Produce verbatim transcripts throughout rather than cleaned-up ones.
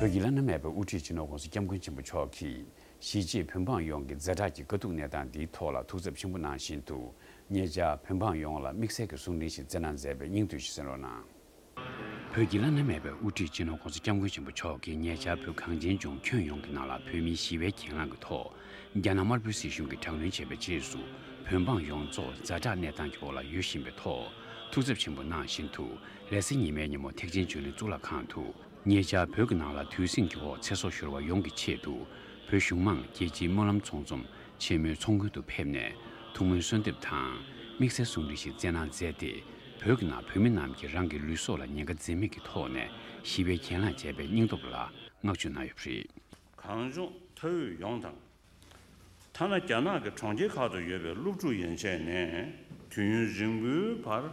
བོད་ཀྱི་བླ་ན་མེད་པའི་དབུ་ཁྲིད་སྤྱི་ནོར་༸གོང་ས་༸སྐྱབས་མགོན་ཆེན་པོ་མཆོག་གིས་གཞིས་བྱེས་བོད་འབངས་ཡོངས་ཀྱི་ཛ་དྲག་གི་དཀའ་སྡུག་གནས་སྟངས་འདིའི་ཐོག་ལ་ཐུགས་འཚབ་ཆེན་པོ་གནང་བཞིན་དུ། ཉེ་ཆར་བོད་འབངས་ཡོངས་ལ་དམིགས་བསལ་གྱི་གསུང་འཕྲིན་ཞིག་བསྩལ་གནང་མཛད་པའི་སྙིང་བསྡུས་ཤིག་གསན་རོགས་གནང་། བོད་ཀྱི་བླ་ན་མེད་པའི་དབུ་ཁྲིད་སྤྱི་ནོར་༸གོང་ས་༸སྐྱབས་མགོན་ཆེན་པོ་མཆོག་གིས་ཉེ་ཆར་བོད་གངས་ཅན་ལྗོངས་ཁྱོན་ཡོངས་ཀྱི་ནང་ལ་བོད་མིའི་ཞི་བའི་གྱེན་ལངས་ཀྱི་ཐོག་རྒྱ་ནག་དམར་པོའི་སྲིད་གཞུང་གིས་དྲག་གནོན་བྱས་པའི་རྗེས་སུ། བོད་འབངས་ཡོངས་རྫོགས་ཛ་དྲག་གནས་སྟངས་ཀྱི་འོག་ལ་ཡོད་བཞིན་པའི་ཐོག་ཐུགས་འཚབ་ཆེན་པོ་གནང་བཞིན་དུ། རེས་གཟའ་ཉི་མའི་ཉིན་མོ་ཐེག་ཆེན་ཆོས་གླིང་གཙུག་ལག་ཁང་དུ། ཉེ་ཆར་བོད་ཀྱི་ནང་ལ་དུས་ཟིང་གི་འོག་ཚེ་སྲོག་ཤོར་བ་ཡོངས་ཀྱི་ཆེད་དུ། བོད་གཞུང་མང་རྒྱལ་སྤྱིའི་སྨོན་ལམ་ཚོགས་འཛོམས་ཆེན་མོའི་ཚོགས་མགོན་དུ་ཕེབས་ནས། ཐུགས་སྨོན་གསོལ་འདེབས་དང་། དམིགས་བསལ་གསུང་འཕྲིན་ཞིག་བསྩལ་གནང་མཛད་དེ། བོད་ཀྱི་ནང་བོད་མི་རྣམས་ཀྱིས་རང་གི་ལུས་སྲོག་ལ་ཉེན་ཁ་འཛེམ་མེད་ཀྱི་ཐོག་ནས་ཞི་བའི་གྱེན་ལངས་བྱས་པའི་སྙིང་སྟོབས་ལ་བསྔགས་བརྗོད་གནང་ཡོད་པ་རེད། གངས་ལྗོངས་མཐའ་དབུས་ཡོངས་དང་། ཐ་ན་རྒྱ་ནག་གི་གྲོང་ཁྱེར་ཁག་ཏུ་ཡོད་པའི་སློབ་ཕྲུག་ཡན་ཆད་ནས་དུས་ཡུན་རིང་པོའི་བར་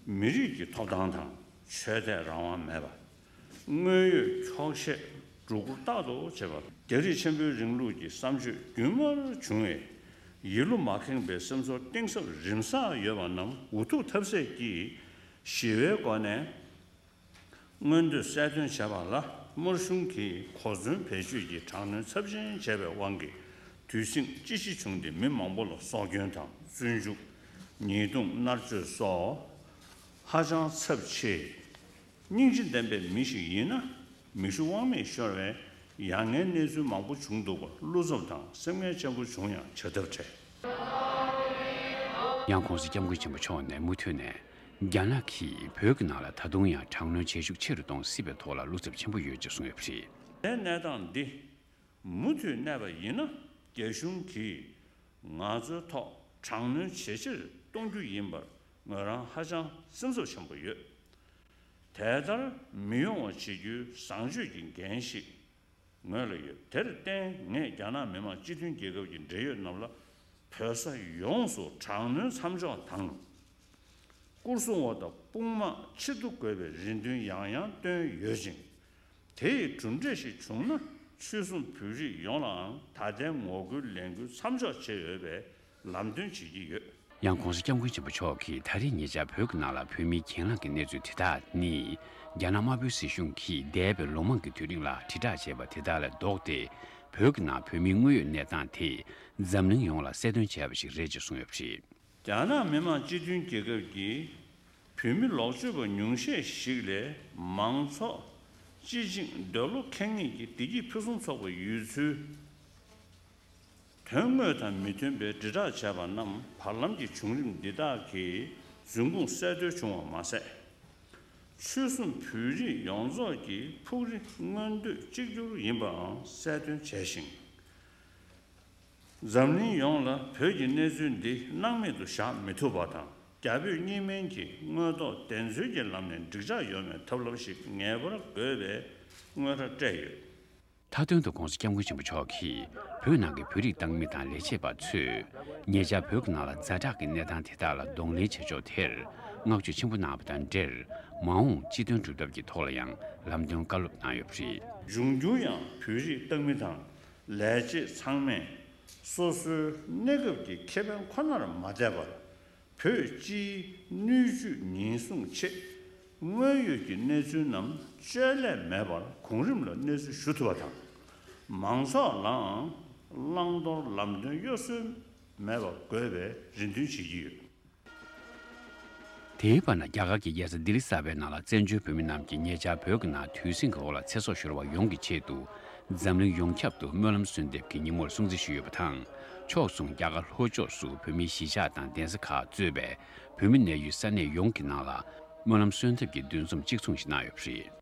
མི་རིགས་ཀྱི་ཐོབ་ཐང་དང་ཆོས་དད་རང་དབང་མེད་པ། དངོས་ཡོད་འཁྱོག་བཤད་སྒྲོ་སྐུར་རྟག་ཏུ་བྱེད་པ། རྒྱ་རིགས་ཆེན་པོའི་རིང་ལུགས་ཀྱི་བསམ་སྤྱོད་རྒྱུན་མར་བྱུང་བའི་ཡིད་བློ་མ་ཁེངས་པའི་སེམས་ཚོར་གཏིང་ཟབ་རིམ་བསགས་ཡོད་པ་རྣམས་འུ་ཐུག་ཐབས་ཟད་ཀྱིས་ཞི་བའི་སྒོ་ནས། མངོན་འདོད་གསལ་སྟོན་བྱས་པ་ལ་དམར་གཞུང་གིས་གོ་མཚོན་བེད་སྤྱོད་ཀྱིས་དྲག་གནོན་ཚབས་ཆེན་བྱས་པའི་དབང་གིས་དུས་ཟིང་ཅི་ཞིག་བྱུང་སྟེ་མི་མང་པོ་ལ་སྲོག་སྐྱོན་དང་བཙོན་འཇུག་ཉེས་རྡུང་མནར་གཅོད་སོགས་ཧ་ཅང་ཚབས་ཆེ། སྙིང་རྗེ་ལྡན་པའི་མི་ཞིག་ཡིན་ན་མིག་ཆུ་དབང་མེད་ཤོར་བའི་ཡ་ངའི་གནས་ཚུལ་མང་པོ་བྱུང་འདུག་པ་བློ་འཚབ་དང་སེམས་ངལ་ཆེན་པོ་བྱུང་ཡང་བྱ་ཐབས་བྲལ། ཡང་༸གོང་ས་༸སྐྱབས་མགོན་ཆེན་པོ་མཆོག་ནས་མུ་མཐུད་ནས། རྒྱ་ནག་གིས་བོད་ཀྱི་ནང་ལ་ད་དུང་ཡང་དྲག་གནོན་བྱེད་ཤུགས་ཆེ་རུ་གཏོང་སྲིད་པའི་ཐོག་ལ་བློ་འཚབ་ཆེན་པོ་ཡོད་ཅེས་གསུངས་ཡོད་པ་རེད། དེའི་གནས་སྟངས་འདི་མུ་མཐུད་གནས་པ་ཡིན་ན་རྒྱ་གཞུང་གིས་ང་ཚོའི་ཐོག་དྲག་གནོན་ཇེ་ཆེར་གཏོང་རྒྱུ་ཡིན་པར་ངོས་རང་ཧ་ཅང་སེམས་འཚབ་ཆེན་པོ་ཡོད། དེ་ལྟར་མི་ཡོང་བ་བྱེད་རྒྱུའི་བཟང་སྤྱོད་ཀྱི་འགན་ཞིག་ངོས་ལ་ཡོད། དེར་བརྟེན་ངས་རྒྱ་ནག་མི་དམངས་སྤྱི་མཐུན་རྒྱལ་ཁབ་ཀྱི་འབྲེལ་ཡོད་རྣམས་ལ་བོད་ས་ཡོངས་སུ་དྲག་གནོན་མཚམས་འཇོག་དང་། སྐུ་སྲུང་བ་དང་དཔུང་དམག་ཕྱིར་བསྡུ་དགོས་པའི་རེ་འདུན་ཡང་ཡང་བཏོན་ཡོད་ཅིང་། དེ་ཡི་གྲུབ་འབྲས་ཤིག་བྱུང་ན་ཆོལ་གསུམ་བོད་རིགས་ཡོངས་ལའང་ད་ལྟའི་ངོ་རྒོལ་ལས་འགུལ་མཚམས་འཇོག་བྱས་ཡོད་པའི་ལམ་སྟོན་བྱེད་ཀྱི་ཡོད། ཡང་༸གོང་ས་༸སྐྱབས་མགོན་ཆེན་པོ་མཆོག་གིས་ད་རེས་ཉེ་ཆར་བོད་ཀྱི་ནང་ལ་བོད་མིའི་གྱེན་ལངས་ཀྱི་གནས་ཚུལ་དེ་དག་ནི། རྒྱ་ནག་དམར་པོའི་སྲིད་གཞུང་གིས་འདས་པའི་ལོ་མང་གི་དུས་རིང་ལ་དྲིལ་བསྒྲགས་བྱས་པ་དེ་དག་ལས་ལྡོག་སྟེ། བོད་ཀྱི་ནང་བོད་མིའི་དངོས་ཡོད་གནས་སྟངས་དེ་འཛམ་གླིང་ཡོངས་ལ་གསལ་སྟོན་བྱས་པ་ཞིག་རེད་ཅེས་གསུངས་ཡོད་པ་རེད། རྒྱ་ནག་མི་དམངས་སྤྱི་མཐུན་རྒྱལ་ཁབ་ཀྱིས་བོད་མི་ལོག་སྤྱོད་པ་ཉུང་ཤས་ཤིག་ལས་མང་ཚོགས་སྤྱི་བྱིངས་འདོད་བློ་ཁེངས་ངེས་ཀྱི་བདེ་སྐྱིད་ཕུན་སུམ་ཚོགས་པ་ཡོད་ཚུལ། དོན་དངོས་དང་མི་མཐུན་པའི་དྲིལ་བསྒྲགས་བྱས་པ་རྣམས་བར་ལམ་གྱི་བྱུང་རིམ་འདི་དག་གི་འབྱུང་ཁུངས་གསལ་འདོན་བྱུང་བ་མ་ཟད། ཆོལ་གསུམ་བོད་རིགས་ཡོངས་རྫོགས་ཀྱི་ཕུགས་རེ་མངོན་འདོད་གཅིག་གྱུར་ཡིན་པའང་གསལ་སྟོན་བྱས་ཤིང་། འཛམ་གླིང་ཡོངས་ལ་བོད་ཀྱི་གནས་ཚུལ་འདི་སྣང་མེད་དུ་བཞག་མི་ཐུབ་པ་དང་། རྒྱ་བོད་གཉིས་སྨན་གྱི་དངོས་ཐོག་བདེན་འཚོལ་གྱི་ལམ་ནས་འགྲིག་འཇགས་ཡོང་བའི་ཐབས་ལམ་ཞིག་ངེས་པར་དགོས་པའི་དངོས་བརྡ་སྤྲད་ཡོད། མཐའ་དོན་དུ་༸གོང་ས་༸སྐྱབས་མགོན་ཆེན་པོ་མཆོག་གིས་བོད་ནང་གི་བོད་རིགས་བཏང་མི་དང་ལས་བྱེད་པ་ཚོས་ཉེ་ཆར་བོད་ཀྱི་ནང་ལ་ཛ་དྲག་གི་གནས་སྟངས་དེ་དག་ལ་གདོང་ལེན་བྱེད་ཕྱོགས་དེར་བསྔགས་བརྗོད་ཆེན་པོ་གནང་བ་དང་འབྲེལ། མ་འོངས་སྤྱི་དོན་སྒྲུབ་ཐབས་ཀྱི་ཐོག་ལ་ཡང་ལམ་སྟོན་བཀའ་སློབ་གནང་ཡོད་པ་རེད། འབྱུང་འགྱུར་ཡང་བོད་རིགས་བཏང་མི་དང་ལས་བྱེད་ཚང་མས་སོ་སོའི་གནས་སྐབས་ཀྱི་ཁེ་ཕན་ཁོ་ནར་མ་བལྟས་པར། བོད་སྤྱིའི་སྣོད་བཅུད་ཉེན་སྲུང་ཆེད་དངོས་ཡོད་ཀྱི་གནས་ཚུལ་རྣམས་བཅོས་ལས་མེད་པར་གོང་རིམ་ལ་གནས་ཚུལ་ཞུ་ཐུབ་པ་དང་། མང་ཚོགས་ལའང་བླང་དོར་ལམ་སྟོན་གཡོ་ཟོལ་མེད་པ་དགོས་པའི་རེ་འདུན་བྱེད་ཀྱི་ཡོད། དེའི་བར་ན་རྒྱ་གར་གྱི་རྒྱལ་ས་ལྡི་ལི་གསར་པའི་ནང་ལ་བཙན་བྱོལ་བོད་མི་རྣམས་ཀྱིས་ཉེ་ཆར་བོད་ཀྱི་ནང་དུས་ཟིང་གི་འོག་ལ་ཚེ་སྲོག་ཤོར་བ་ཡོངས་ཀྱི་ཆེད་དུ། འཛམ་གླིང་ཡོངས་ཁྱབ་ཏུ་སྨོན་ལམ་གསོལ་འདེབས་ཀྱི་ཉིན་མོར་སྲུང་བརྩི་ཞུས་ཡོད་པ་དང་། ཕྱོགས་མཚུངས་རྒྱ་གར་ལྷོ་ཕྱོགས་སུ་བོད་མིའི་གཞིས་ཆགས་དང་གདན་ས་ཁག་གཙོས་པའི་བོད་མི་གནས་ཡུལ་ས་གནས་ཡོངས་ཀྱི་ནང་ལ་སྨོན་ལམ་གསོལ་འདེབས་ཀྱི་འདུ་འཛོམས་གཅིག་མཚུངས་ཤིག་གནང་ཡོད་པ་རེད།